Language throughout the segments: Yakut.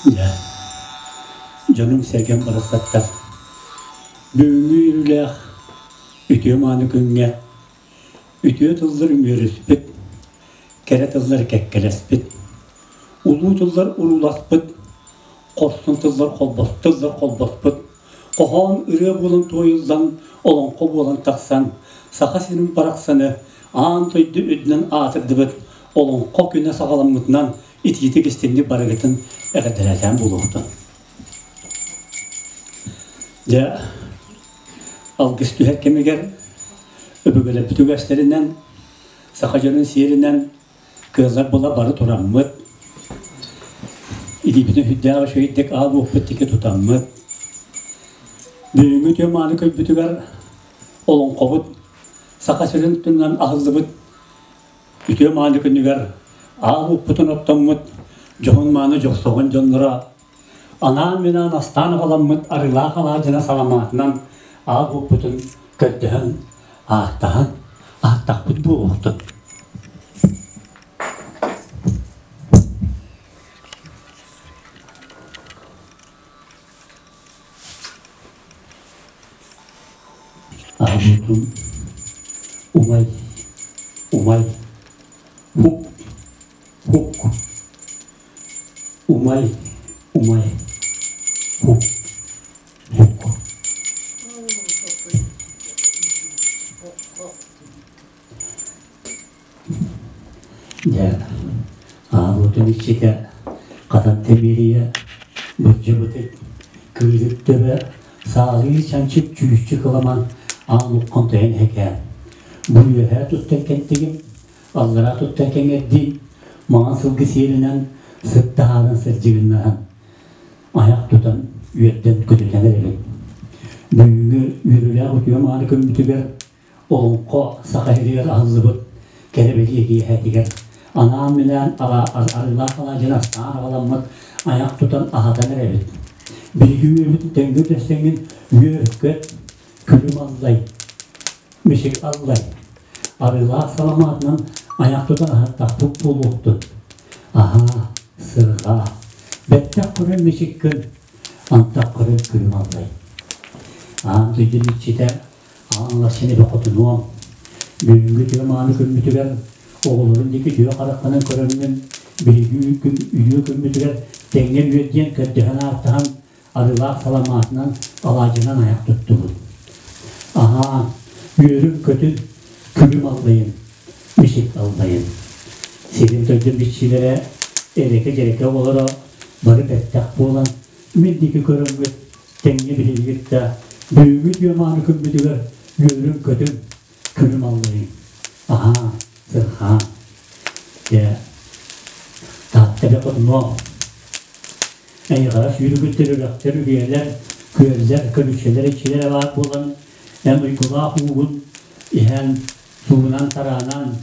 Дьэ, дьонум-сэргэм барахсаттар, бүгүҥҥү үөрүүлээх үтүө мааны күҥҥэ үтүө тыллар үмүөрүспүт, кэрэ тыллар кэккэлэспит, улуу тыллар урууласпыт, хорсун тыллар холбос тыллар холбоспут, хоһоон ырыа буолан туойуллан, олоҥхо буолан тахсан, Саха сирин барахсаны аан дойду үрдүнэн аатырдыбыт Олоҥхо күнэ саҕаламмытынан итиитик истиҥник барыгытын эҕэрдэлээтээн буолуохтун. Дьэ, алгыс түһэр кэмигэр өбүгэлэрбит үгэстэринэн, саха дьонун сиэринэн кыаллар була бары тураммыт, илиибитин сүрдээх үчүгэйдик аал уоппут диэки тутаммыт, бүгүҥҥү үтүө мааны көрбүтүгэр олоҥхобут Саха сирин туһунан аһыллыбыт Үтүө мааны күнүгэр аал уоппутун оттоммут дьоһун-мааны дьохсоҕон дьонноро анаан-минаан астаан аҕаламмыт арыылаах алаадьына саламаатынан аал уоппутун көрдөһөн, ааттаһан, ааттахпыт буолуохтун. Аһыммытын умай, умай, һук, һук, умай, умай, һук, һук. Дьэ, аабытын иччитэ хатан тимириэ, бырдьыбытык, кыырык төбө, саалыы чанчык чүүсчү кыламан аан уккун тэйэн эһэкээн. Бу үөһээ туттар кэнтигим, аллараа туттар кэҥэрдиим, маҥан сылгы сиэлинэн сыт таһааран сырдьыгыннаһан, айах тутан үөрдэн көтүтэн эрэбин. Бүгүҥҥү үөрүүлээх үтүө мааны күммүтүгэр Олоҥхо Саха сиригэр аһыллыбыт кэрэ бэлиэ киэһэтигэр анаан-минээн арыылаах алаадьыны астаан аҕаламмыт айах тутан аһатан эрэбит. Биһиги үөбүт тэҥҥэ үллэстэҥҥин үөр-көт, күлүм аллай, мичик аллай, арыылаах саламаатынан айах тутан аһаттахпыт буолуохтун. Аһаа, сырҕаа, бэттэх көрөн мичик гын, антах көрөн күлүм аллай. Аан дойду иччитэ Аан сини бохотунуом, бүгүҥҥү үтүө мааны күммүтүгэр оҕолорун диэки үтүө хараххынан көрөҥҥүн, биһиги күн үтүө күммүтүгэр тэҥҥэ үөрдиэн көрдөһөн-ааттаһан, арыылаах саламаатынан, алаадьынан айах туттубут. Аһаан, үөрүм-көтүн, күлүм аллайын, мичик аллайын. Сирин дойдум иччилэрэ, эрэкэ-дьэрэкэ оҕолоро бары бэттэх буолан, мин диэки көрөҥҥүт тэҥҥэ биһигит да бүгүҥҥү үтүө-мааны күммүтүгэр үөрүҥ-көтүҥ, күлүм аллайыҥ, аһааҥ, сырхааҥ. Дьэ, Таатта эбэ хотунуом, эйиэхэҕэ сүүрүгүттэр үрэхтэр, үрүйэлэр, күөллэр, көлүччэлэр, иччилэр баар буолан, эн уйгулаах уугун иһэн, суунан-тараанан,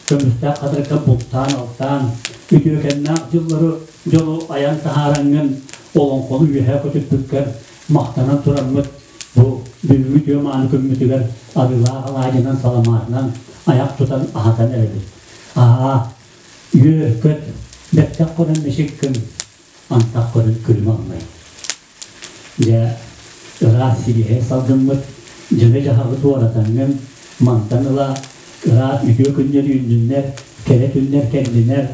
көмүстээх хатырыкка бултаан-алтаан, үтүөкэннээх дьыллары дьолу айан таһаараҥҥын олоҥхону үөһэ көтүппүккэр махтанан тураммыт бу бүгүҥҥү үтүө мааны күммүтүгэр арыылаах алаадьынан, саламаатынан айах тутан аһатан эрэбит. Аа, үөр-көт, бэттэх көрөн мичик гын, антах көрөн күлүм аллай. Дьэ, ыраас сибиэһэй салгыммыт дьону-дьаһаҕы туоратаҥҥын, мантан ыла ыраас үтүө күннэр үүннүннэр, кэрэ күннэр кэллинэр,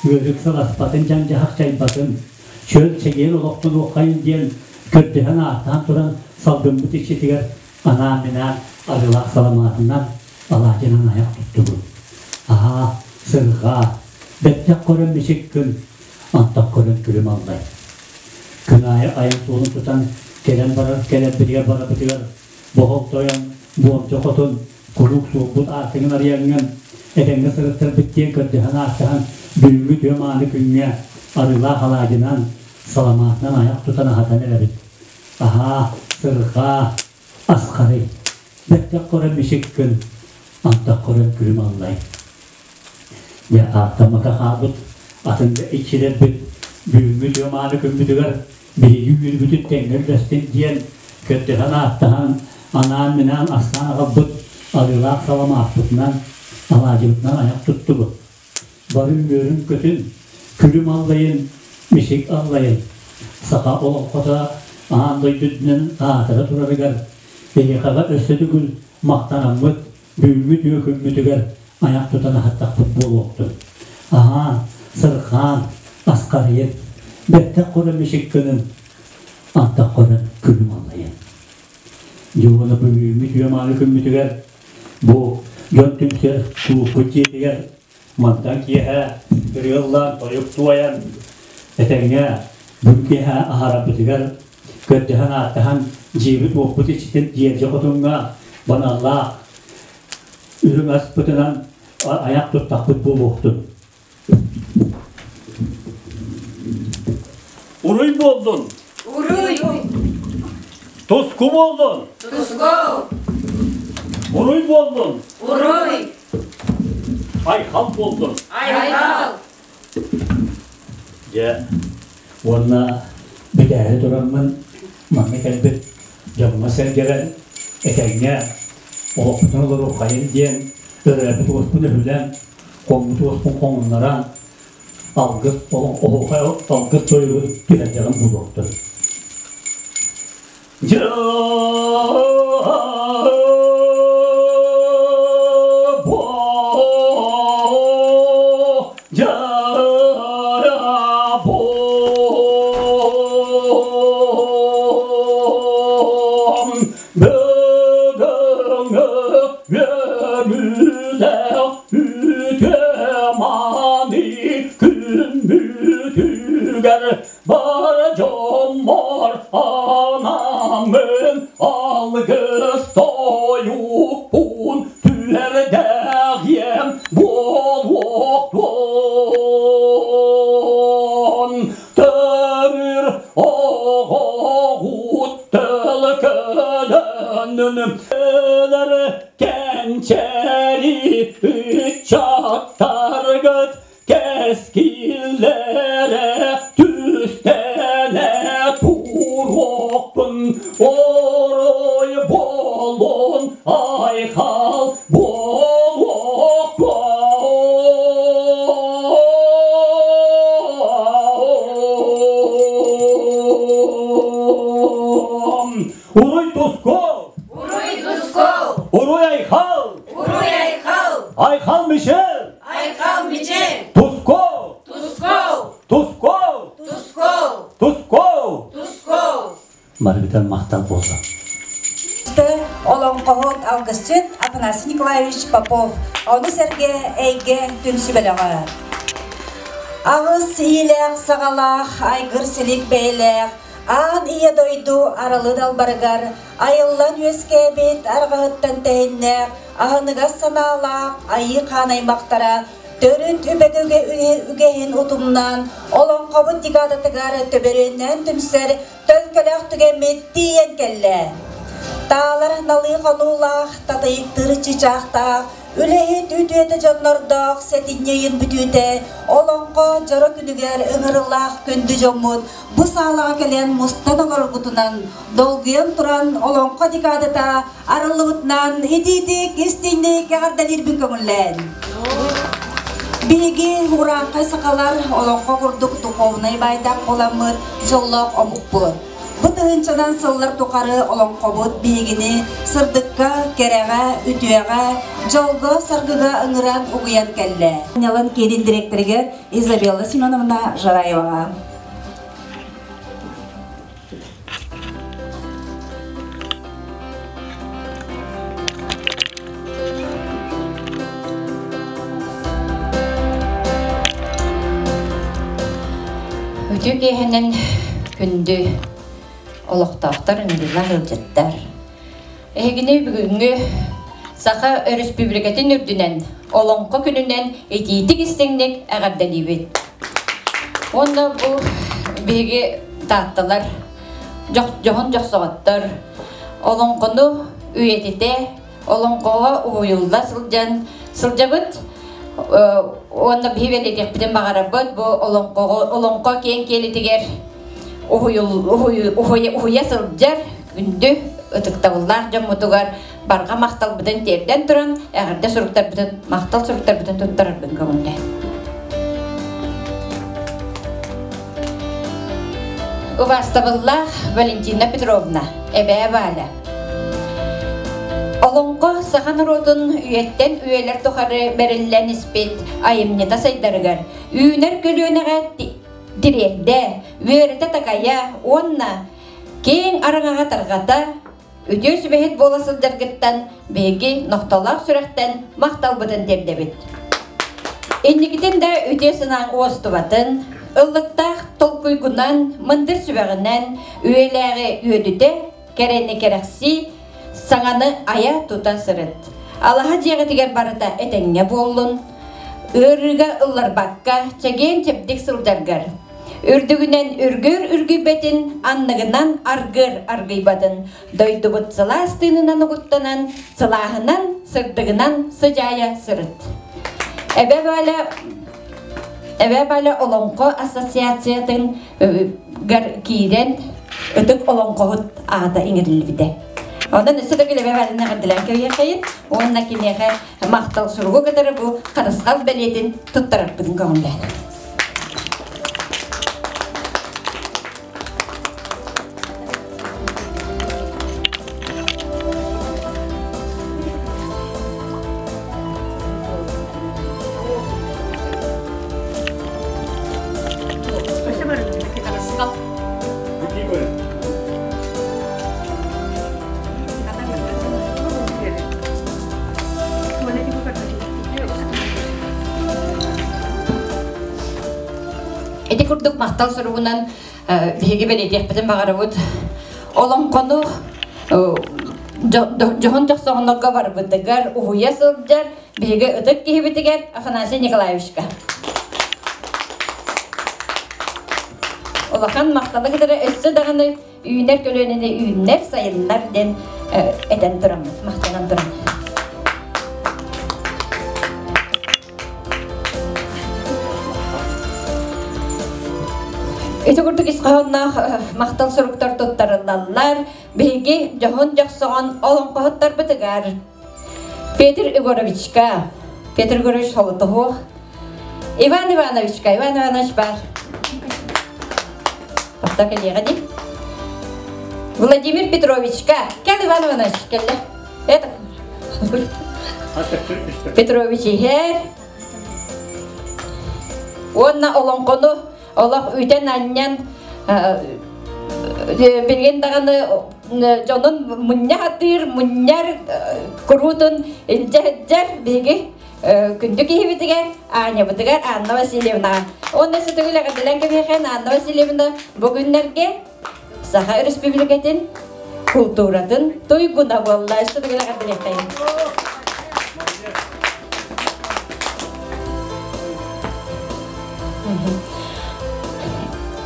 ыарык сыласпатын, дьаҥ-дьаһах чайбатын, чөл чэгиэн олохтонуоххайын диэн көрдөһөн-ааттаан туран салгыммыт иччитигэр анаан-минээн арыылаах саламаатынан, алаадьынан айах туттубут. Аһаа, сырҕаа, бэттэх көрөн мичик күн, антах көрөн күлүм аллай. Күн аайы айан суолун тутан кэлэн барар кэлэрбитигэр барарбытыгар боһол тойон, буомча хотун куруук суолбут аартыгын арыйаҥҥын этэҥҥэ сырыттарбыт диэн көрдөһөн ааттаһан бүгүҥҥү үтүө мааны күҥҥэ арыылаах алаадьынан, саламаатынан айах тутан аһатан эрэбит. Аһаа, сырҕаа, асхарый, бэттэх көрөн мичик күн, антах көрөн күлүм аллай. Дьэ, ааттаммакка хаалбыт атын да иччилэрбит бүгүҥҥү үтүө мааны күммүтүгэр биһиги үөрүүбүтүн тэҥҥэ үллэстин диэн көрдөһөн ааттаһан, анаан-минээн астаан аҕалбыт арыылаах саламааппытынан, алаадьыбытынан айах туттубут. Бары үөрүн-көтүн, күлүм аллайын, мичик аллайын. Саха олоҥхото аан дойду үрдүнэн аатыра турарыгар эһиэхэҕэ өссө төгүл махтанаммыт, бүгүҥҥү үтүө күммүтүгэр айах тутан аһаттахпыт буолуохтун. Аһаан, сырхаан, асхарыйын, бэттэх көрөн мичик гынын, антах көрөн күлүм аллайын. Дьуона бүгүҥҥү үтүө мааны күммүтүгэр бу дьон түмсэр кулууппут дьиэтигэр Мантан киэһэ ырыаллаан, тойук туойан, этэҥҥэ бүгүн киэһэ аһарарбытыгар көрдөһөн-ааттаһан дьиэбит-уоппут иччитин Дьиэрдьэ Хотуҥҥа баналлаах үрүҥ аспытынан айах туттахпыт буолуохтун. Уруй буоллун! Уруй! Туску буоллун! Туску! Уруй буоллун! Уруй! Айхал буоллун! Айхал! Дьэ, уонна бүтээри тураммын манна кэлбит дьоҥҥо-сэргэбэр этэҥҥэ олохпутун олоруоххайын диэн ырыабыт уоспун өһүлэн, хоммут уоспун хоҥуннаран алгыс оһуохай алгыс тойугу түһэрдэҕим буолуохтун. Күммүтүгэр бар дьоммор анаммын алгыс тойукпун түһэрдэҕиэм буолуохтун төрүр оҕоҕут тыл көлөнүн өлөр кэнчэри ыччаттаргыт Кэскиллэрэ түстэнэ туруохпун орой буолун айхал буолуохпун. Уруй туску! Уруй туску! Уруй айхал! Уруй айхал! Айхал Мишель! Айхал Мичел! Туску! Туску! Туску! Туску! Туску! Туску! Барыгытан махтал буолла. Олоҥхоһут алгысчыт Афанасий Николаевич Попов ону сэргэ эйгэ түмсүү бөлөҕө. Аҕыс иилээх саҕалаах, айгыр силик бэйэлээх, аан ийэ дойду аралы далбарыгар айыллан үөскээбит арҕаһыттан тэһиннээх аһыныгас санаалаах айыы хаан аймахтара төрүт үбэгэ үгэһин утумнаан олоҥхобут декадатыгар төбөрүөннээн түмсэр төлкөлөөх түгэммит тиийэн кэллэ. Таалар налыы хонуулаах, татыйыктыыр чыычаахтаах, үлэһит үтүөтэ дьоннордоох сэтинньи ыйын бүтүүтэ олоҥхо дьоро күнүгэр ыҥырылаах күндү дьоммут бу саалаҕа кэлэн мустан олороргутунан долгуйан туран олоҥхо декадата арыллыбытынан итиитик истиҥник эҕэрдэлиирбин көҥүллээн. Биһиги урааҥхай сахалар олоҥхо курдук духовнай баайдаах буоламмыт дьоллоох омукпут. Бу тыһыынчанан сыллар тухары олоҥхобут биһигини сырдыкка, кэрэҕэ, үтүөҕэ, дьолго-саргыга ыҥыран угуйан кэллэ. Нялан киинин дириэктэригэр Изабелла Семеновна Жараеваҕа. Үтүө киэһэнэн күндү олохтоохтор, ыҥырыылаах ыалдьыттар. Эһигини бүгүҥҥү Саха Өрөспүүбүлүкэтин үрдүнэн Олоҥхо күнүнэн итиитик истиҥник эҕэрдэлиибит. Уонна бу биһиги таатталар, дьоһун дьохсоҕоттор олоҥхону үйэтитэ, олоҥхоҕо уһуйулла сылдьан сылдьабыт. Уонна биһи бэлиэтиэхпитин баҕарабыт бу олоҥхоҕо олоҥхо киэҥ киэлитигэр уһуйа сылдьар күндү ытыктабыллаах дьоммутугар барҕа махталбытын тиэрдэн туран эҕэрдэ суруктарбытын махтал суруктарбытын туттарарбын көҥүллээ. Убаастабыллаах Валентина Петровна, эбээ Валя. Олоҥхо саха норуотун үйэттэн үйэлэр тухары бэриллэн испит айымньыта сайдарыгар үүнэр көлүөнэҕэ тириэрдэ, үөрэтэ-такайа уонна киэҥ араҥаҕа тарҕата үтүө сүбэһит буола сылдьаргыттан биһиги нохтолоох сүрэхтэн махталбытын тиэрдэбит. Инникитин да үтүө санааҥ уостубатын, ыллыктаах толкуйгунан, мындыр сүбэҕинэн үйэлээҕи үөдүтэ, кэрэни кэрэхсии, саҥаны айа-тута сырыт. Алаһа дьиэҕитигэр барыта этэҥҥэ буоллун, ыарыыга ылларбакка чэгиэн-чэбдик сылдьаргар, үрдүгүнэн үргүөр үргүйбэтин, анныгынан аргыар аргыйбатын, дойдубут сылаас тыынынан угуттанан, сылааһынан, сырдыгынан сыдьаайа сырыт. Эбэ Валя Эбэ Валя Олоҥхо ассоциациятын гар киирэн ытык олоҥхоһут аата иҥэриллибитэ. Онон өссө да Эбэ Валяны эҕэрдэлээн кэбиһиэххэйин уонна киниэхэ махтал суругу кытары бу харысхал бэлиэтин туттарарбытын көҥүллээн. Ити курдук махтал суругунан биһиги бэлиэтиэхпитин баҕарабыт. Олоҥхону дьоһун дьохсоҕоннорго барбытыгар уһуйа сылдьар биһиги ытык киһибитигэр Афанасий Николаевичка. Улахан махталы кытары өссө даҕаны үүнэр көлүөнэни үүннэр, сайыннар диэн этэн тураммыт, махтанан туран. Ити курдук ис хоһоонноох махтал суруктар туттарыллаллар. Биһиги дьоһун дьохсоҕон олоҥхоһуттарбытыгар Петр Егоровичка, Петр Егорович Холотоһуох, Иван Ивановичка, Иван Иванович бар. Тохто кэлиэҕэ дии. Владимир Петровичка, кэл Иван Иванович, кэллэ. Это Петрович иһэр. Уонна олоҥхону олох үтэн-анньан билигин даҕаны дьонун мунньа сатыыр, мунньар куруутун илдьэ сылдьар биһиги күндү киһибитигэр Аанньабытыгар Анна Васильевнаҕа. Уонна сүтүгүл эҕэрдэлээн кэбиһэхин Анна Васильевна бу күннэргэ Саха Өрөспүүбүлүкэтин култууратын туйгуна буолла. Сүтүгүл эҕэрдэлиэххэйин.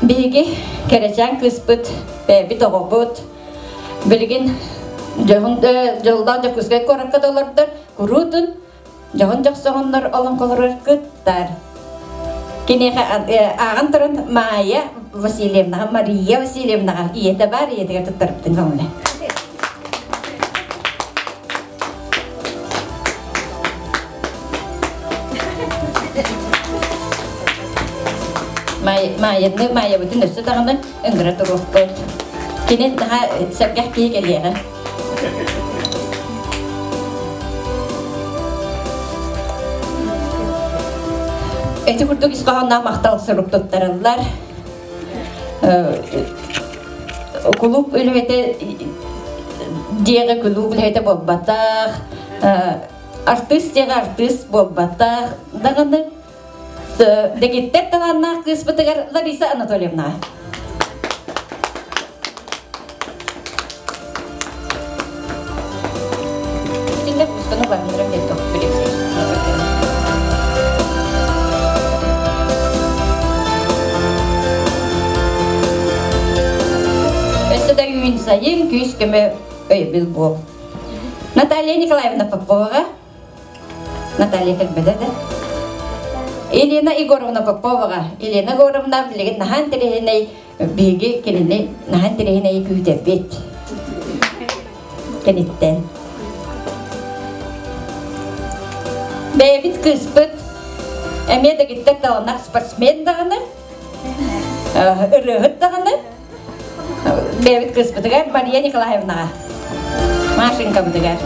Биһиги кэрэчээн кыыспыт, бэйэбит оҕобут, билигин дьоһун дьоллоох Дьокуускай куоракка да олордор, куруутун дьоһун дьохсоҕоннор олоҥхолоругар кыттар. Киниэхэ ааҕан туран Майя Васильевнаҕа, Мария Васильевнаҕа ийэтэ баар, ийэтигэр туттарбытын көҥүлэ. Маайаны Маайабытын өссө даҕаны ыҥыра туруохпут. Кини наһаа сэргэх киһи кэлиэҕэ. Ити курдук ис хоһоонноох махтал сурук туттарыллар. Кулууп үлэһитэ диэҕи кулууп үлэһитэ буолбатах, артыыс диэҕи артыыс буолбатах даҕаны дэгиттэр талааннаах кыыспытыгар Лариса Анатольевнаҕа. Итиннэ пусканы бармырам диэн Өссө да үүн сайын күүс-көмө өйөбүл буол. Наталья Николаевна Поповаҕа Наталья кэлбэтэ да. Елена Егоровна Поповаҕа Елена Егоровна билигин наһаа интэриэһинэй биһиги кинини наһаа интэриэһинэйи күүтэбит. Кэниттэн. Бэйэбит кыыспыт эмиэ дэгиттэр таланах спортсмен даҕаны, ырыаһыт даҕаны. Бэйэбит кыыспытыгар Мария Николаевнаҕа. Машенькабытыгар.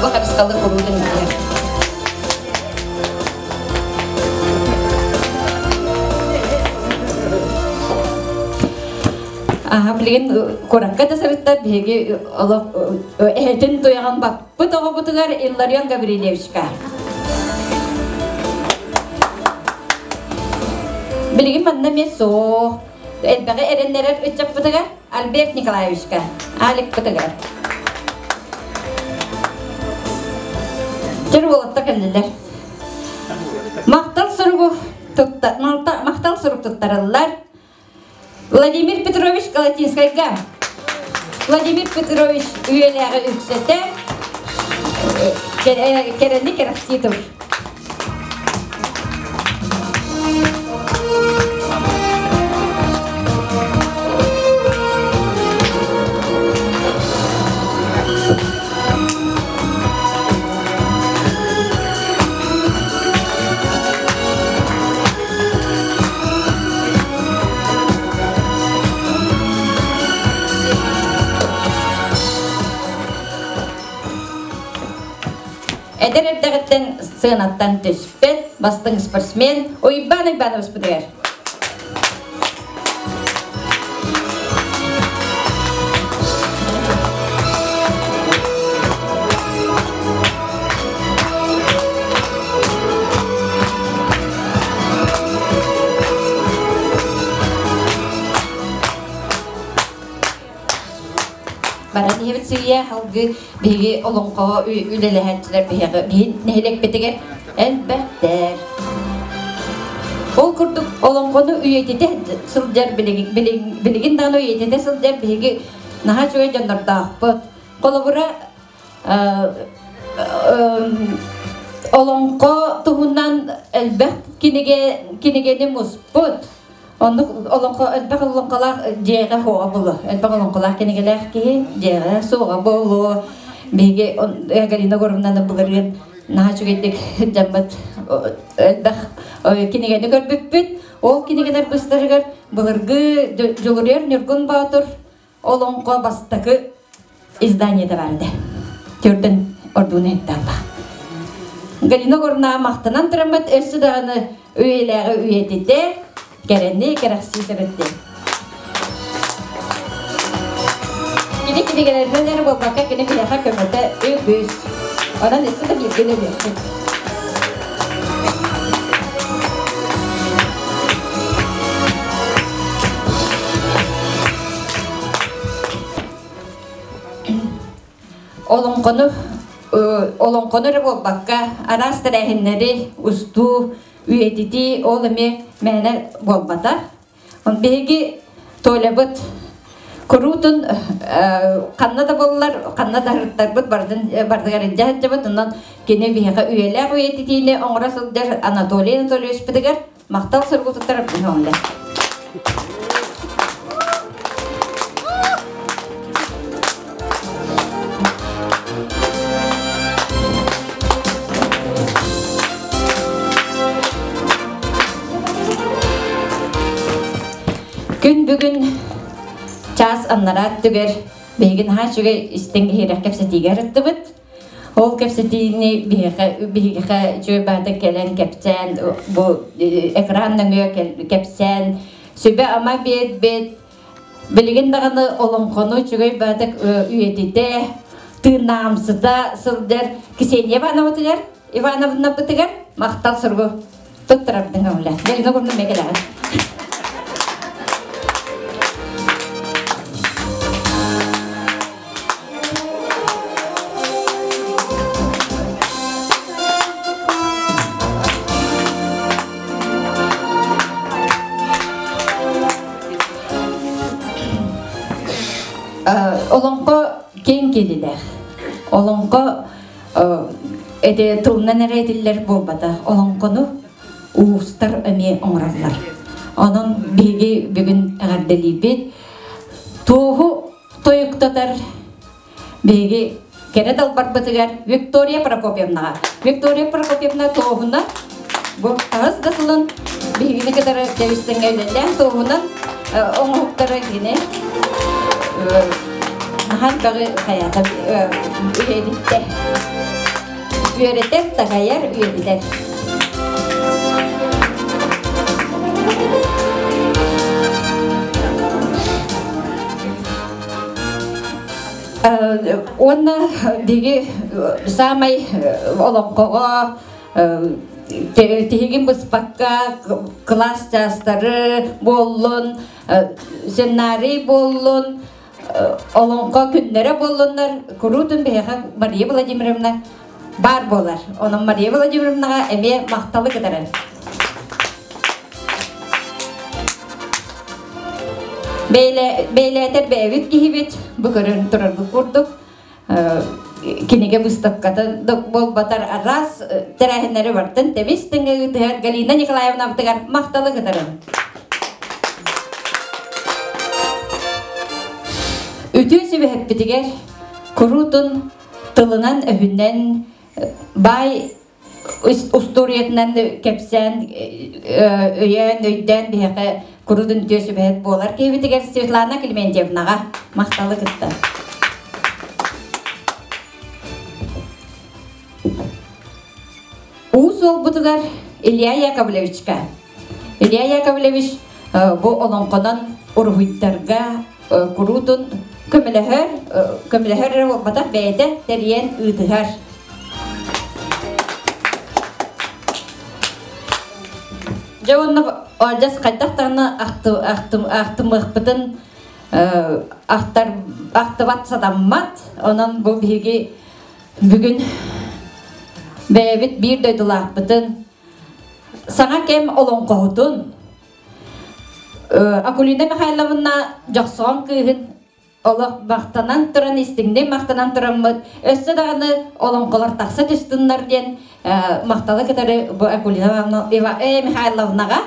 Бу харысхалы куруутун илдьэр. Аха, билигин куоракка да сырытта биһиги олох эһэтин туйаҕын баппыт оҕобутугар Илларион Гаврильевичка. Билигин манна эмиэ суох. Элбэҕи эрэннэрэр ыччаппытыгар Альберт Николаевичка, Аликпытыгар. Дьэр уолаттар кэллилэр. Махтал суругу тутта, махтал сурук туттарыллар. Владимир Петрович Галатинскайга. Владимир Петрович үйэлээҕи үксэтэ кэрэни кэрэхсии тур. Эдэр эрдэҕиттэн сыанаттан түспэт бастыҥ спортсмен Уйбаан Уйбаанабыспытыгар. Баран иһэбит сыыйа халгы биһиги олоҥхоҕо үлэлэһээччилэр биһиэхэ биһи нэһилиэкпитигэр элбэхтэр. Ол курдук олоҥхону үйэтитэ сылдьар билигин даҕаны үйэтитэ сылдьар биһиги наһаа үчүгэй дьоннордоохпут. Холобура олоҥхо туһунан элбэх кинигэ кинигэни муспут. Оннук олоҥхо элбэх олоҥхолоох дьиэҕэ суоҕа буолуо. Элбэх олоҥхолоох кинигэлээх киһи дьиэҕэ суоҕа буолуо. Биһиги Галина Егоровнаны былырыын наһаа үчүгэйдик дьаммыт элбэх кинигэни көрбүппүт. Ол кинигэлэр быстарыгар былыргы Дьулуруйар Ньургун Боотур олоҥхо бастакы изданиета бар этэ. Төрдөн ордууну эттээх Галина Егоровнаҕа махтанан тураммыт өссө даҕаны үйэлээҕи үйэтитэ, кэрэни кэрэхсии сырыттын. Кини кинигэлэринэн эрэ буолбакка, кини биһиэхэ көмөтө үгүс. Онон өссө да бииргэ үлэлиэхпит. Олоҥхону олоҥхону эрэ буолбакка, араас тэрээһиннэри устуу, үйэтитии ол эмиэ мээнэ буолбатах. Биһиги Толябыт куруутун ханна да буоллар, ханна да ырыттарбыт бардын бардыгар илдьэ сылдьабыт. Онон кини биһиэхэ үйэлээх үйэтитиини оҥоро сылдьар Анатолий Анатольевичпытыгар махтал суругутуттар оҥоллор. Күн бүгүн чаас аннараа өттүгэр биһиги наһаа үчүгэй истиҥ иһирэх кэпсэтиигэ ырыттыбыт. Ол кэпсэтиини биһиэхэ биһигиэхэ үчүгэй баата кэлэн кэпсээн бу экран нөҥүө кэпсээн сүбэ-ама биэрбит Билигин даҕаны олоҥхону үчүгэй баатык үйэтитэ, тыыннаамсыта сылдьар Ксения Ивановатыгар, Ивановнабытыгар махтал суругу туттарабытын көҥүлэ. Галина Гурна мекелэҕин. Олоҥхо киэҥ киэлилээх. Олоҥхо эти тылынан эрэ этиллэр буолбатах. Олоҥхону уустар эмиэ оҥороллор. Онон биһиги бүгүн эҕэрдэлиибит. Туоһу тойуктатар биһиги кэрэ далбарбытыгар Виктория Прокопьевнаҕа. Виктория Прокопьевна туоһуна. Бу хаһыс да сылын биһигини кытары тэбис-тэҥҥэ үлэлээн туоһунан оҥоһуктары кини наһаа элбэҕи хайаата үйэтиттэ. Үөрэтэр, такайар, үйэтитэр. Уонна биһиги саамай олоҥхоҕо тиһигин быспакка кылаас чаастары буоллун, сценарий буоллун, олоҥхо күннэрэ буоллуннар, куруутун биһиэхэ Мария Владимировна баар буолар. Онон Мария Владимировнаҕа эмиэ махталы кытары. Бэйэлээтэр бэйэбит киһибит, бу көрөн турарбыт курдук, кинигэ выставката буолбатар араас тэрээһиннэри бартын тэбис тэҥҥэ ыытыһар Галина Николаевнабытыгар махталы кытарын. Үтүө сүбэһиппитигэр куруутун тылынан-өһүнэн баай устуоруйатынан кэпсээн өйөөн, өйдөөн биһиэхэ куруутун үтүө сүбэһит буолар киһибитигэр Светлана Климентьевнаҕа махталы кытта. Уус уолбутугар Илья Яковлевичка. Илья Яковлевич бу олоҥхонон уруһуйдарга куруутун көмөлөһөр, көмөлөһөр эрэ буолбатах бэйэтэ тэрийэн ыытыһар. Дьэ уонна адьас хайдах даҕаны ахтымыахпытын ахтар ахтыбат сатаммат. Онон бу биһиги бүгүн бэйэбит биир дойдулаахпытын саҥа кэм олоҥхоһутун Акулина Михайловна Дьохсоҕон кыыһын олох махтанан туран истиҥник махтанан тураммыт өссө даҕаны олоҥхолор тахса түстүннэр диэн махталы кытары бу Акулина Михайловнаҕа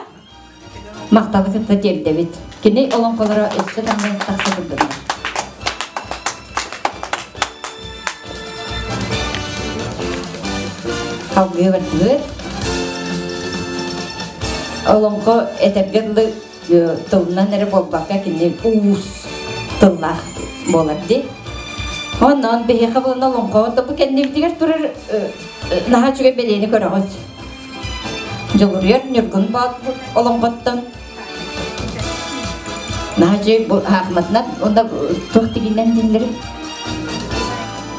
махталы кытта тиэрдэбит. Кини олоҥхолоро өссө даҕаны тахса турдуннар. Салгыы бардыбыт. Олоҥхо этэргэ дылы тылынан эрэ буолбакка кини уус тыллаах буолар дии. Онон биһиэхэ булан олоҥхо бу кэннибитигэр турар наһаа үчүгэй бэлиэни көрөҕүт. Дьулуруйар Ньургун Боотур олоҥхоттон наһаа үчүгэй бу аахматынан уонна туох тигинэн дииллэри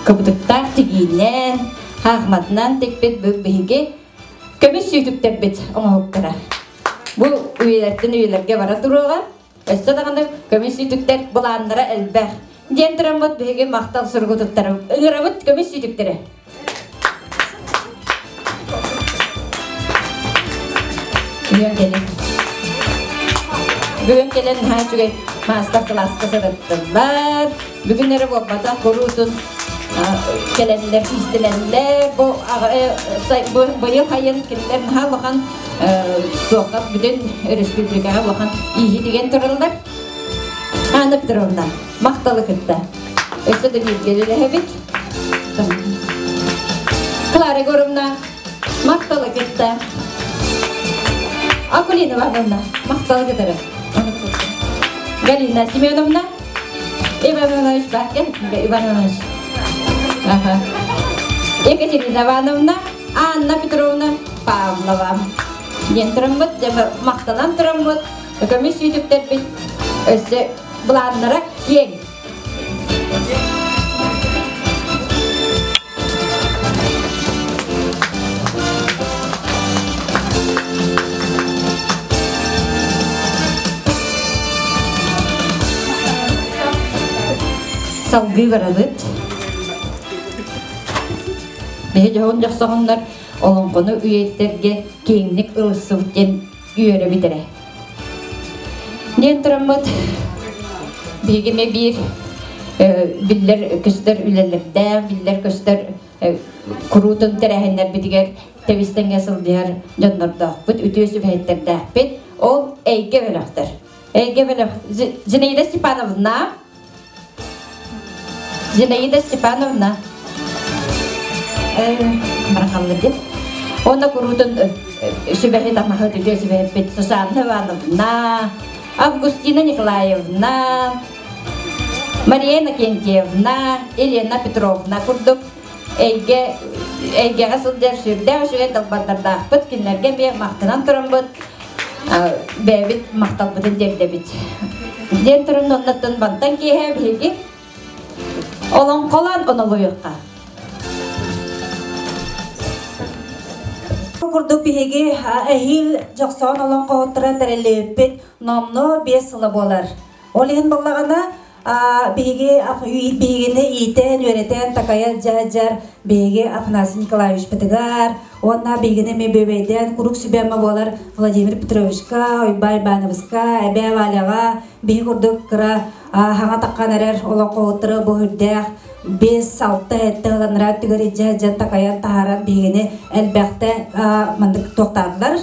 кыбытыктаах тигиинэн хаахматынан тикпит бу биһиги көмүс сүүтүктэрбит оҥоһуктара. Бу үйэлэртэн үйэлэргэ бара туруоҕа. Өссө даҕаны көмүс сүүтүктэр былааннара элбэх. Диэн тураммыт биһиги махтал суругу туттарабыт. Ыҥырабыт көмүс сүүтүктэрэ. Бүгүн кэлин. Бүгүн кэлэн наһаа үчүгэй маастар-кылааска сырыттылар. Бүгүн эрэ буолбатах куруутун кэлэннэр, иистэнэллэр. Бу быйыл хайын кинилэр наһаа улахан туохха бүтүн өрөспүүбүлүкэҕэ улахан ииһи тураллар. Анна Петровна, махталы кытта. Өссө да бииргэ үлэлэһэбит. Клара Егоровна, махталы кытта. Акулина Ивановна, махталы кытары. Галина Семеновна, Иван Иванович Бакин, Иван Иванович. Ага. Екатерина Ивановна, Анна Петровна Павлова. Диэн тураммыт, махтанан тураммыт, көмүс сүүтүктэрбит өссө былааннара киэҥ. Салгыы барабыт. Биһи дьоһун дьохсоҕоннор олоҥхону үйэтитэргэ киэҥник ылыссыбыт диэн үөрэбит эрэ. Диэн тураммыт биһиги эмиэ биир биллэр көстөр үлэлэрдээх, биллэр көстөр куруутун тэрээһиннэрбитигэр тэбис-тэҥҥэ сылдьыһар дьоннордоохпут, үтүө сүбэһиттэрдээхпит. Ол эйгэ бөлөхтөр. Эйгэ бөлөх Зинаида Степановна Зинаида Степановна барахаллы диэн. Онно куруутун сүбэһит амаһыт үтүө сүбэһиппит Сусанна Ивановна, Августина Николаевна, Мария Иннокентьевна, Елена Петровна курдук эйгэ эйгэҕэ сылдьар сүрдээх үчүгэй далбардардаахпыт. Кинилэргэ эмиэ махтанан тураммыт бэйэбит махталбытын тиэрдэбит. Диэн туран оннуттан бантан киэһэ биһиги олоҥхолоон онолуйуохха. Курдук биһиги эһиил Дьохсоон олоҥхоһуттара тэриллибиппит номнуо 5 сыла буолар. Ол иһин буоллаҕына биһиги биһигини иитэн, үөрэтэн, такайан дьаһадьар биһиги Афанасий Николаевичпытыгар уонна биһигини эмиэ бүөбэйдээн куруук сүбэ-ама буолар Владимир Петровичка, Уйбай Ивановичка, Эбээ Валяҕа биһи курдук кыра хаҥа таххан эрэр олоҥхоһуттары бу үрдээх 5-6 сэттэ ыланнара түгэр илдьэ дьэн такайан таһааран биһигини элбэхтэ маннык туохтаатылар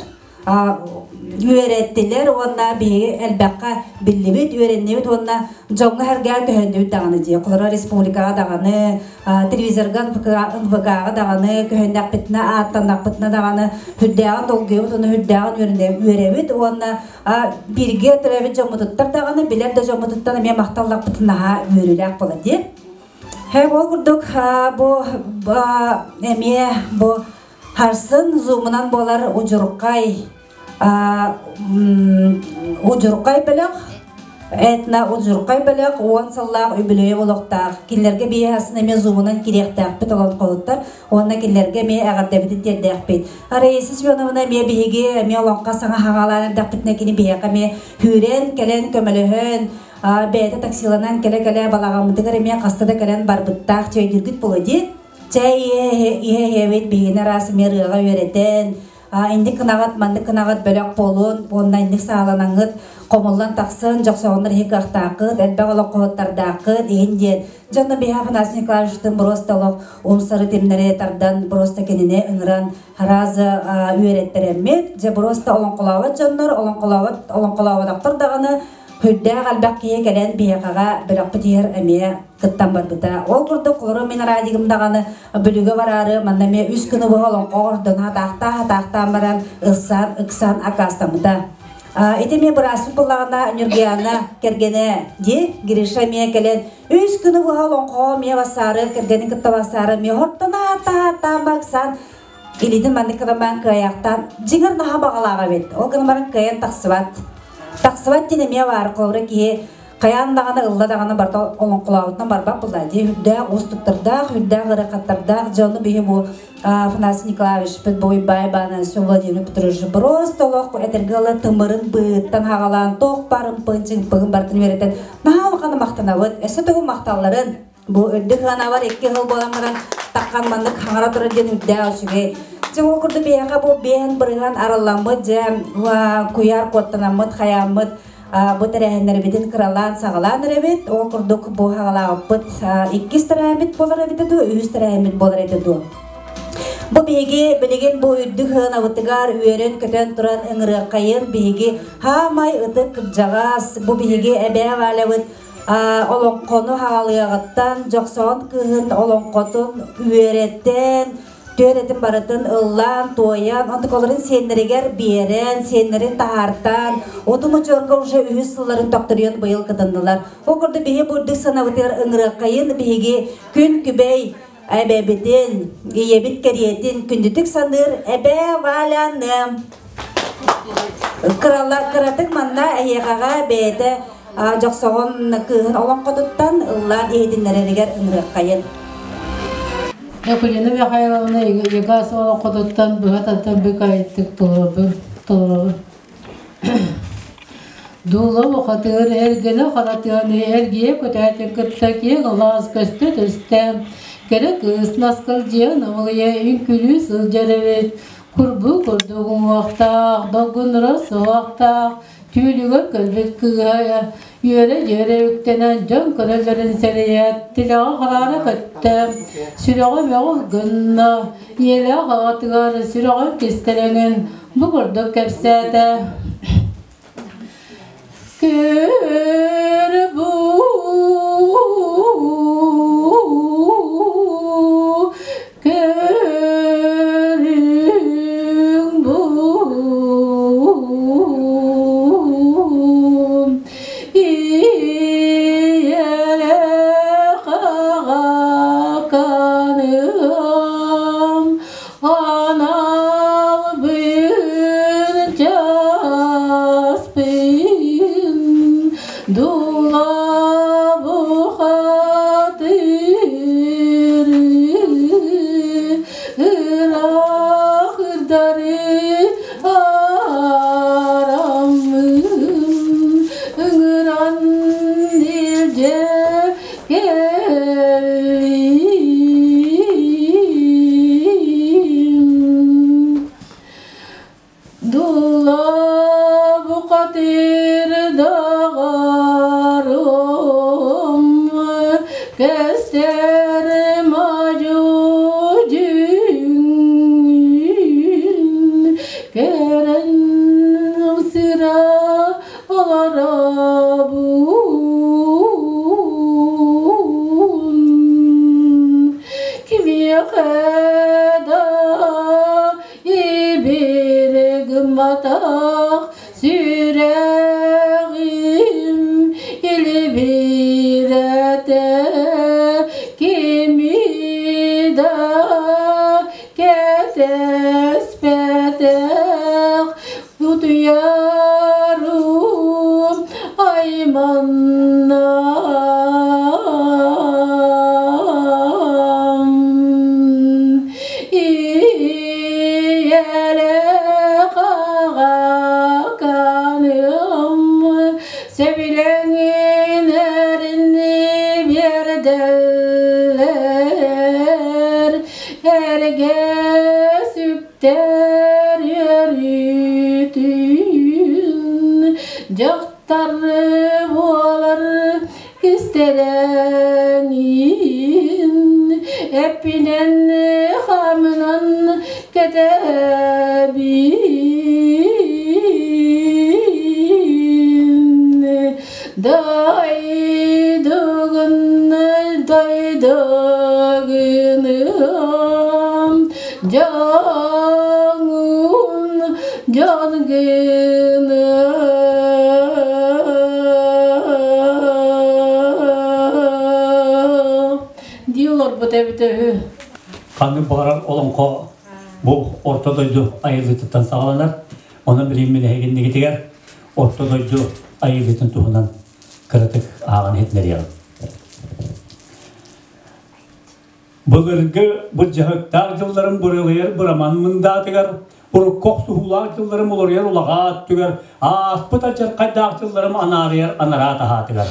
үөрэттилэр уонна биһиги элбэххэ биллибит, үөрэннибит уонна дьоҥҥо-сэргэҕэ көһөннүбүт даҕаны дии. Холоро республикаҕа даҕаны, телевизорга НВК-ҕа даҕаны көһөннөхпүтүнэ, ааттаннахпытына даҕаны сүрдээҕин долгуйабыт уонна сүрдээҕин үөрэбит уонна бииргэ төрөөбүт дьоммутуттан даҕаны, билэр да дьоммутуттан эмиэ махталлахпытын наһаа үөрүүлээх буолар дии. Ол курдук бу эмиэ бу Харсын зумунан буолар удьурхай удьурхай бөлөх этно удьурхай бөлөх 10 сыллаах үбүлүөйэ олохтоох. Кинилэргэ биэһасын эмиэ зумунан кириэхтээхпит олоҥхоһуттар уонна кинилэргэ эмиэ эҕэрдэбитин тиэрдээхпит. Раиса Семеновна эмиэ биһиги эмиэ олоҥхо саҥа хаҥалаан эрдэхпитинэ кини биһиэхэ эмиэ күүрэн кэлэн көмөлөһөн бэйэтэ таксиланан кэлэ-кэлэ балаҕаммытыгар эмиэ хаста да кэлэн барбыттаах чэйдиргит буолуо дии. Чэй иһэ-иһэбит биһигини араас эмиэ ырыаҕа үөрэтэн, инник гынаҕыт, маннык гынаҕыт бөлөх буолун уонна инник сааланаҥҥыт хомуллан тахсын, дьохсоҕоннор иһи кыахтааххыт, элбэх олоҥхоһуттардааххыт иһин диэн. Дьонно биһи Афанасий Николаевичтыын боруоста олох умсары тимнэри тардан, боруоста кинини ыҥыран араас үөрэттэрэммит. Дьэ боруоста олоҥхолообот дьоннор, олоҥхолообот олоҥхолооботохтор даҕаны Үрдээх элбэх киһи кэлэн биһиэхэҕэ бөлөхпүт иһэр эмиэ кыттан барбыта. Ол курдук холоро мин радигым даҕаны Бүлүүгэ бараары манна эмиэ үс күнү быһа олоҥхо ордон хатаахтаа-хатаахтаан баран ыксаан ыксаан аккаастаммыта. Ити эмиэ бырааспыт буллаҕына Ньургуйаана кэргэнэ дии Гриша эмиэ кэлэн үс күнү быһа олоҥхоҕо эмиэ бассаары кэргэнин кытта бассаары эмиэ хортон ааттаан баксан илиитин маннык гынан кыайаахтаан дьиҥэр наһаа баҕалаах эбит ол гынан баран кыайан тахсыбат тахсыбат диэн эмиэ баар холобура киһи хайаан даҕаны ылла даҕаны барыта олоҥхолообутунан барбат буолла дии үрдээх уустуктардаах үрдээх ыарахаттардаах дьону биһи бу Афанасий Николаевичпыт бу Уйбай Иванович Владимир Петрович просто олох этэргэ ыла тымырын быыттан хаҕалаан туох баар ымпыгын чыҥпыгын барытын үөрэтэн наһаа улаханы махтанабыт өссө тугу махталларын Бу үрдүк ыанабар икки сыл буолан баран таххан маннык хаҥара турар диэн үрдээх үчүгэй. Дьэ ол курдук биһиэхэ бу биэн бырыһан арылламмыт дьэ куйаар куоттанаммыт хайааммыт бу тэрээһиннэрбитин кыралаан саҕалаан эрэбит. Ол курдук бу хаҕалаабыппыт иккис тэрээһиммит буолар эбитэ дуу, үһүс тэрээһиммит буолар этэ дуу. Бу биһиги билигин бу үрдүк ыанабытыгар үөрэн-көтөн туран ыҥырыаххайын биһиги хаамай ытык кырдьаҕас бу биһиги эбээ Валябыт олоҥхону хаалыаҕыттан Дьохсоҕон кыыһын олоҥхотун үөрэтэн, түөрэтин барытын ыллаан, туойан, онтукаларын сиэннэригэр биэрэн, сиэннэрин таһаартаан, утум удьуорга уже үһүс сылларын төхтөрүйэн быйыл кытыннылар. Ол курдук биһи бу үрдүк санабытыгар ыҥырыаххайын биһиги күн күбэй эбэбитин, ийэбит кэриэтин күндүтүк саныыр эбээ Валяны. Кырала, кыратык манна эһиэхэҕэ бэйэтэ Дьохсоҕон кыыһын олоҥхотуттан ыллаан иһитиннэрэригэр ыҥырыаххайын. Екатерина Михайловна Егас олоҥхотуттан быһа тардан быкайдык толоробун. Дуула ухатыгар эргэнэ харатыгар эргийэ көтөөтүн кытта киэҥ алаас көстө түстэ. Кэрэ кыыс наскылдьыйа намылыйа үҥкүлүү сылдьар эбит. Курбуу курдук уҥуохтаах, долгунура суохтаах, түүлүгэр көрбүт кыыһа үөрэ-дьүөрэ үктэнэн дьон көрөллөрүн сэрэйээт, тилэҕэ хараара көттө, сүрэҕэ мөҕүл гынна, ийэлээх аҕатыгар сүрэҕин кистэлэҥин бу курдук кэпсээтэ. Көр бу көрү Дула бухатыры ыраахырдары араммын ыҥыран илдьэ кэллим. Дула бухатыр даҕарым, кэстэр мадьу дьүҥҥүн, кэрэн сыра олоробун. Кимиэхэ да Ибири гымматах сүрэҕим илибирэтэ кими да кэтэспэтэх утуйарым айманна. Ийэлээх аҕаканым сөбүлэҥин эринни биэрдэллэр, эргэ сүктэр үөрүүтүн дьахтар буолар кистэлэҥин эппинэн хаамынан кэтэбин дайдыгын дайдыгыным дьаҥын дьон дии олорбут эбитэ үһү. Ханнык баҕарар олоҥхо бу орто дойду айыллыытыттан саҕаланар. Онон билигин мин эһигиннигитигэр орто дойду айыллыытын туһунан кыратык ааҕан иһитинэриэҕим. Былыргы былдьаһыктаах дьылларым бырылыйар быраман мындаатыгар, урукку охсуһуулаах дьылларым уларыйар улаҕаа өттүгэр, ааспыт алдьархайдаах дьылларым анаарыйар анараа таһаатыгар.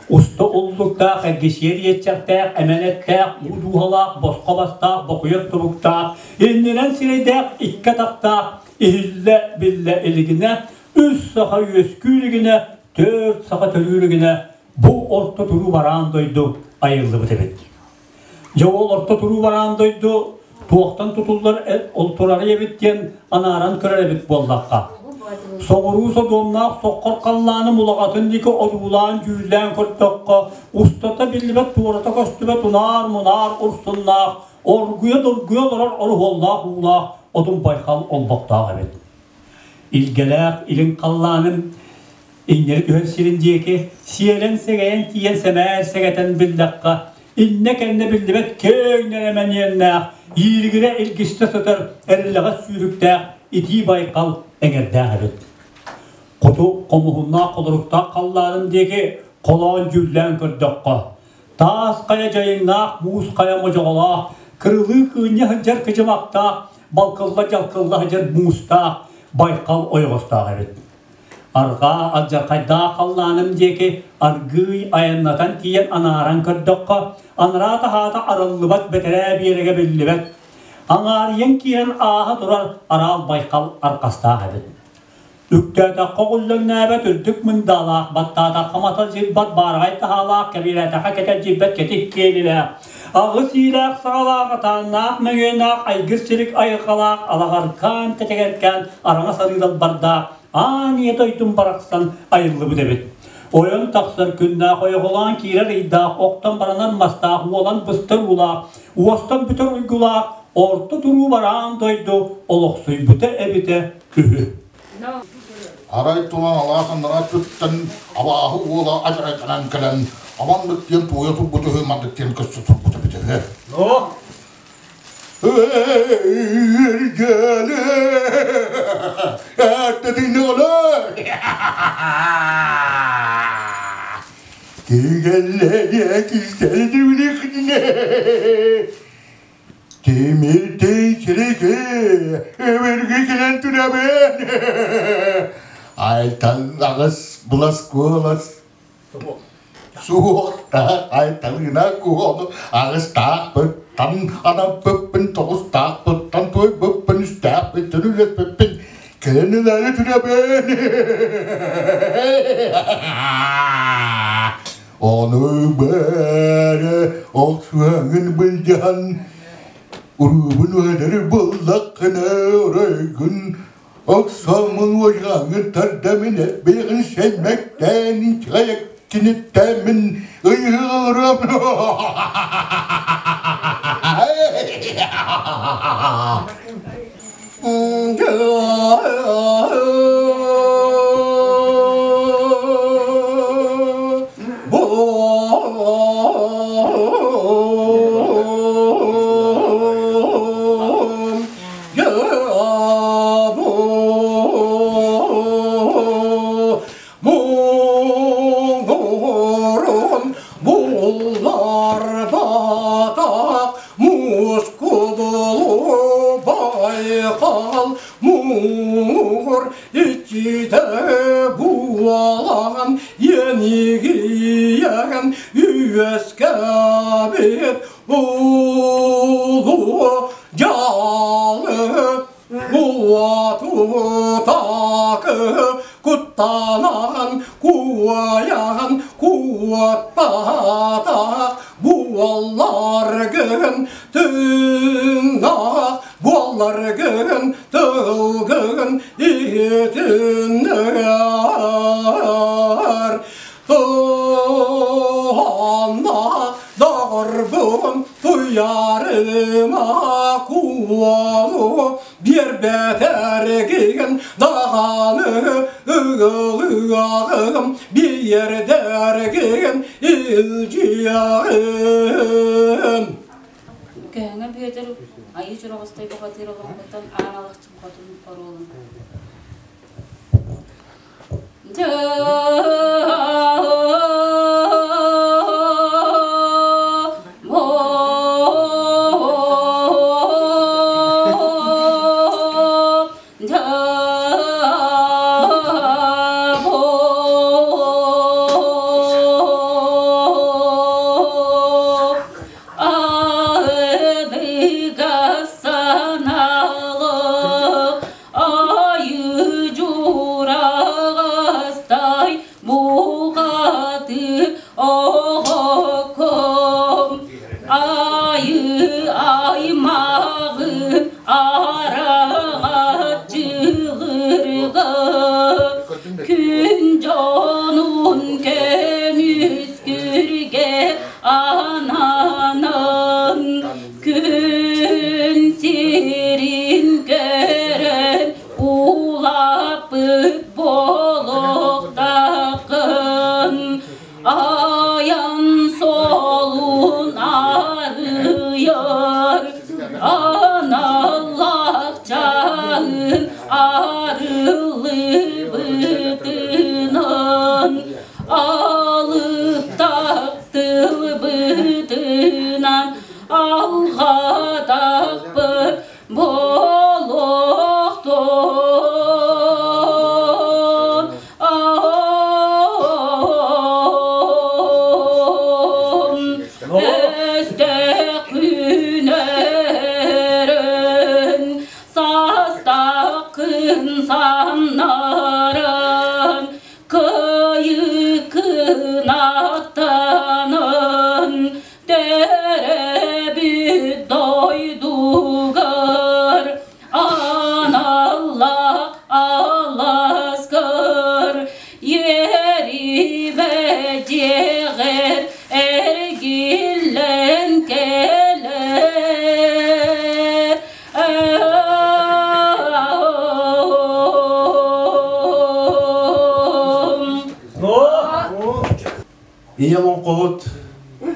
Уста уллуктаах, эргичиэр иэччэхтээх, эмэн эттээх, уу дууһалаах, босхо бастаах, бокуйар тобуктаах, иннинэн сирэйдээх, икки атахтаах, иһиллэ биллэ илигинэ, үс саха үөскүү илигинэ, түөрт саха төрүү илигинэ бу орто туруу бараан дойду айыллыбыт эбит. Дьэ ол орто туруу бараан дойду туохтан тутуллар ол турары эбит диэн анааран көрөр эбит буоллахха. Соҕуруу содуомнаах соххор халлааным улаҕатын диэки одуулаан дьүүллээн көрдөххө, устата биллибэт туората көстүбэт унаар-мунаар урсуннаах, оргуйа-доргуйа олорор оруһуоллаах уулаах Одун Байхал олбохтоох эбит. Илгэлээх илин халлааным Иҥнэри түһэр сирин диэки сиэлэн-сэгэйэн тиийэн сэмээр сэгэтэн биллэххэ, иннэ-кэннэ биллибэт киэҥ нэлэмэниэннээх, ииригирэ илгистэ сытар эриллэҕэс сүүрүктээх итии байҕал эҥэрдээх эбит. Хоту хомуһуннаах холоруктаах халлаанын диэки холоон дьүүллээн көрдөххө, таас хайа дьайыҥнаах, муус хайа модьоҕолоох, кырылыы кыынньа сылдьар кыдьымахтаах, балкылла-дьалкылла сылдьар муустаах байҕал ойоҕостоох эбит. Арҕаа алдьархайдаах халлааным диэки аргыый айаннатан тиийэн анааран көрдөххө, анараа таһаата арыллыбат бэтэрээ биэрэгэ биллибэт. Аҥаарыйан киирэн ааһа турар араал байхал арҕастаах эбит. Үктээтэххэ оҕуллэҥнээбэт үрдүк мындаалаах, баттаатахха мата дьирбат баараҕай таһаалаах, кэбирээтэххэ кэтэр дьирбэт кэтит киэлилээх, аҕыс иилээх саҕалаах, атааннаах мөҥүөннээх, айгыр сирик айылҕалаах, алаҕаркаан тэтэгэркээн араҥас арыы далбардаах, аан ийэ дойдум барахсан айыллыбыт эбит. Ойон тахсар күннээх ойоҕолоон киирэр ыйдаах, охтон баранар мастаах, уолан быстар уулаах, уостан бүтэр уйгулаах, орто туруу бараан дойду олохсуйбута эбитэ үһү. Арай тулан алаас анараа өттүттэн абааһы уола адьарайданан кэлэн аманнык диэн туойа турбут үһү, маннык диэн көстө турбут эбит үһү. Ну? Эргели! Эртэтиҥ Кигэллэриэ кистэли билихтине. Тимирдей сиреке, эверги кэлэн түрәбен. Айтан ағыс булас куолас суохта айталына куону ағыстаахпыттан анаппыппын тоҕустаахпыттан туойбуппун үстээхпиттэн үлэспиппин кэлэнилэри түрәбен. Ону бәрі охсуаңын былдьаһан уруубун уһанары буллаххына оройгун оксомун уожаҥын тардамын эппиэҕин сэлмэктээн инчэйэккиниттэмин ыйыырым. Көһөҥө Бүөтүр Айыы Чороҕостой бухатыыр олоҥхоттон Аан Алахчын хотун оруолун Ийэ олоҥхоһут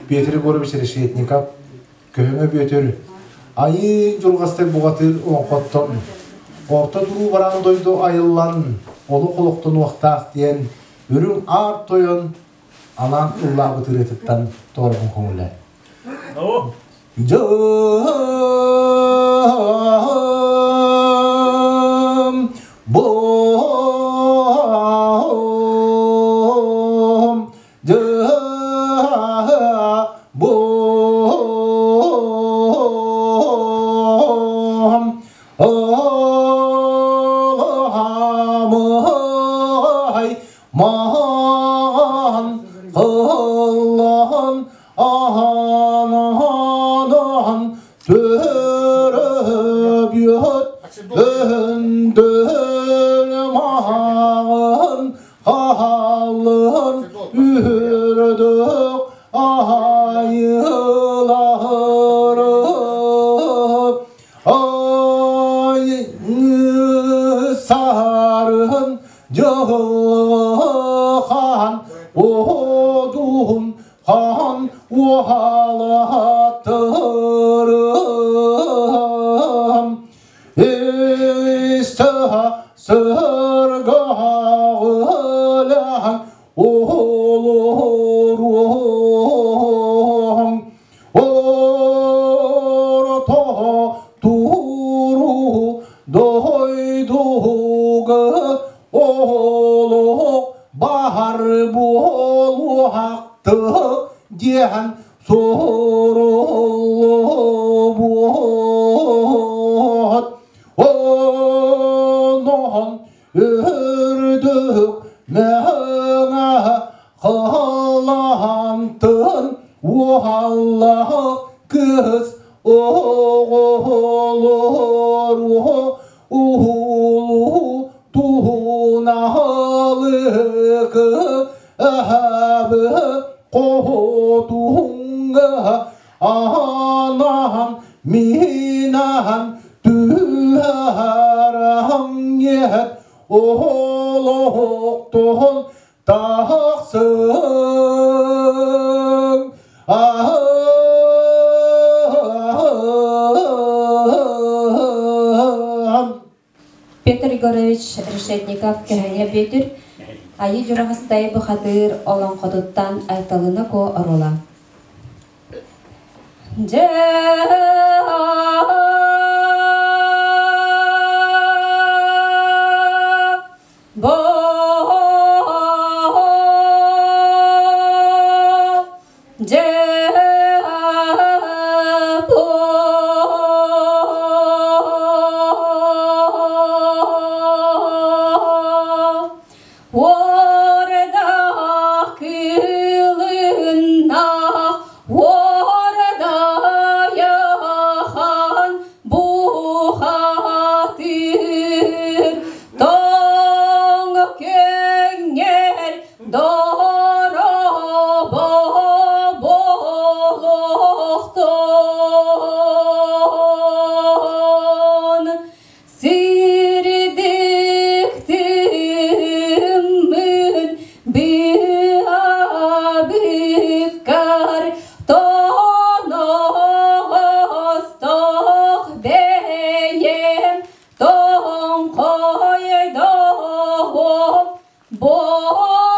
Петр Егорович Решетников, Көһөҥө Бүөтүр, Айыы Дьурҕастай буҕатыыр олоҥхоттон Орто туруу бараан дойду айыллан олох олохтонуохтаах диэн Үрүҥ Аар Тойон анаан ыллаабыт ырыатыттан туорабын көҥүлэ. Дьым бом дьым Олоһамай маһан кыллаһан аһанаһанаһан төрөбүөт өндөл маһаҕын хаһалын үрдүк аһайылаһырып Ай саарыһын дьылхан оодуһун хаан уһалаатырым Исаха сыргаҕылаһан оолоруом Орто туру дойдуга олох баһар буолуохты диэн суруллубут. Онон үрдүк мэҥэ Халаантын уһаллаах кыыс оҕолор уһулуу туһунаһалыкы аһабы хоһотуһуҥҥа анаан минаан түһараһаҥ иһэт оһолоһоктоһон Тахсың Петр Егорович Решетников Көһөҥө Бүөтүр Айыы Дьураҕастай бухатыыр олоҥхотуттан Айталына Куо оруола. Дьэ Бухатыр тоң көңгер доробо болохтон сирдиктиммин биабиккар тоноҕостох бэйэм тоҥхойдоһуом болохтон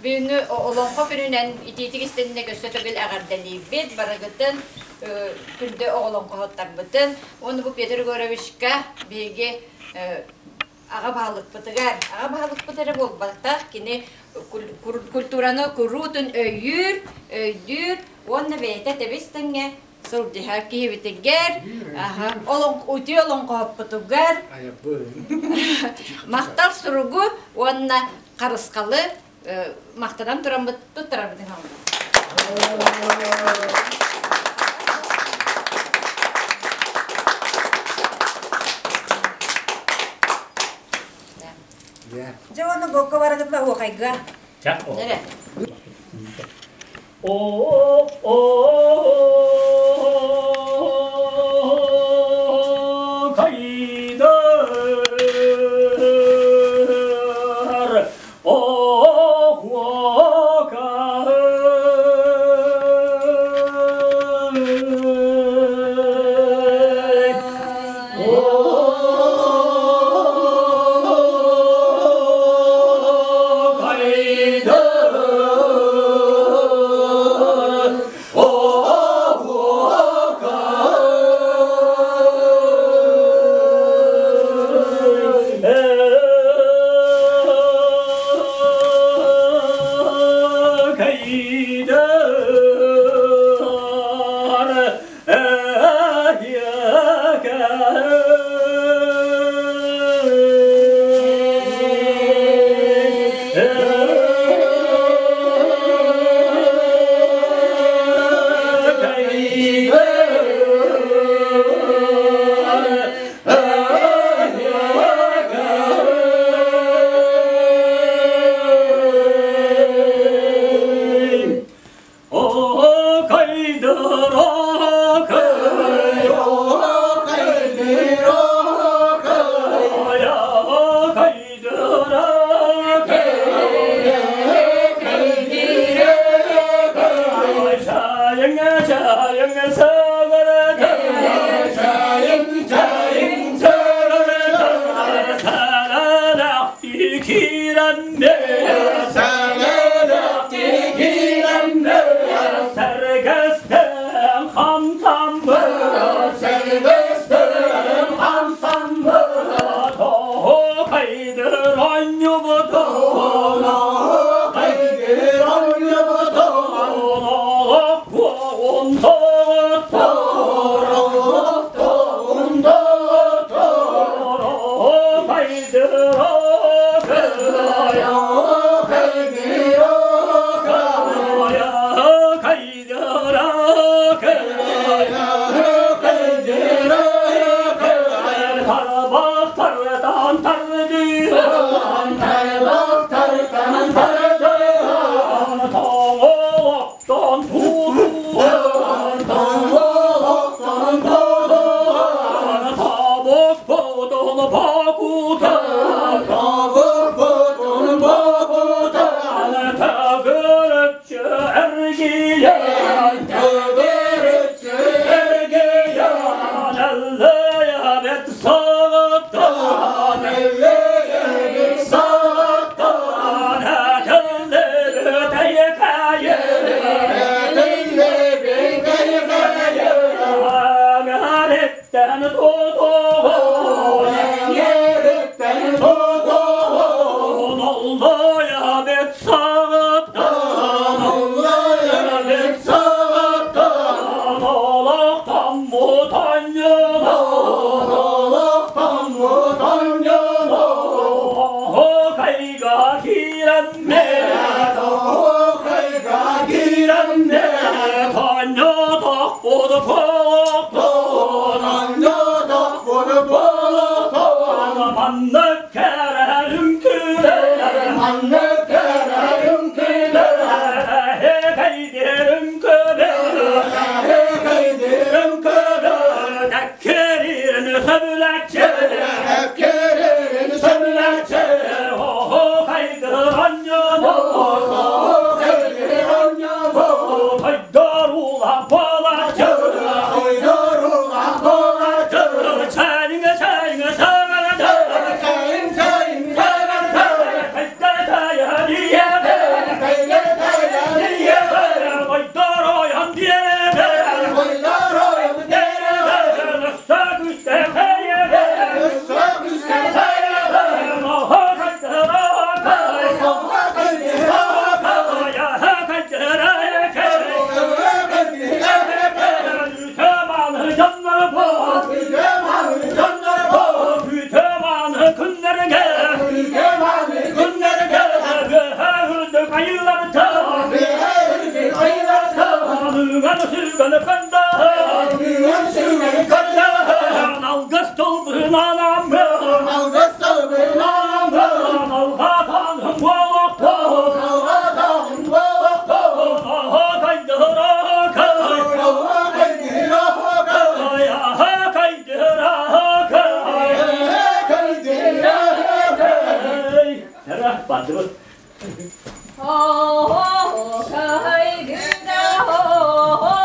Бүгүҥҥү олоҥхо күнүнэн итиитик истэннэ өссө төгүл эҕэрдэлиибит барыгытын күндү оҕолоҥхоһуттарбытын уонна бу Петр Егоровичка биһиги аҕа баһылыкпытыгар аҕа баһылыкпыт эрэ буолбатах кини культураны куруутун өйүүр өйдүүр уонна бэйэтэ тэбис тэҥҥэ сылдьыһар киһибитигэр үтүө олоҥхоһоппутугар махтал суругу уонна харысхалы махтанан тураммыт туттарарбытын Дьэ уонна буокка барыгытла уохайга. О о кайдар о Oh,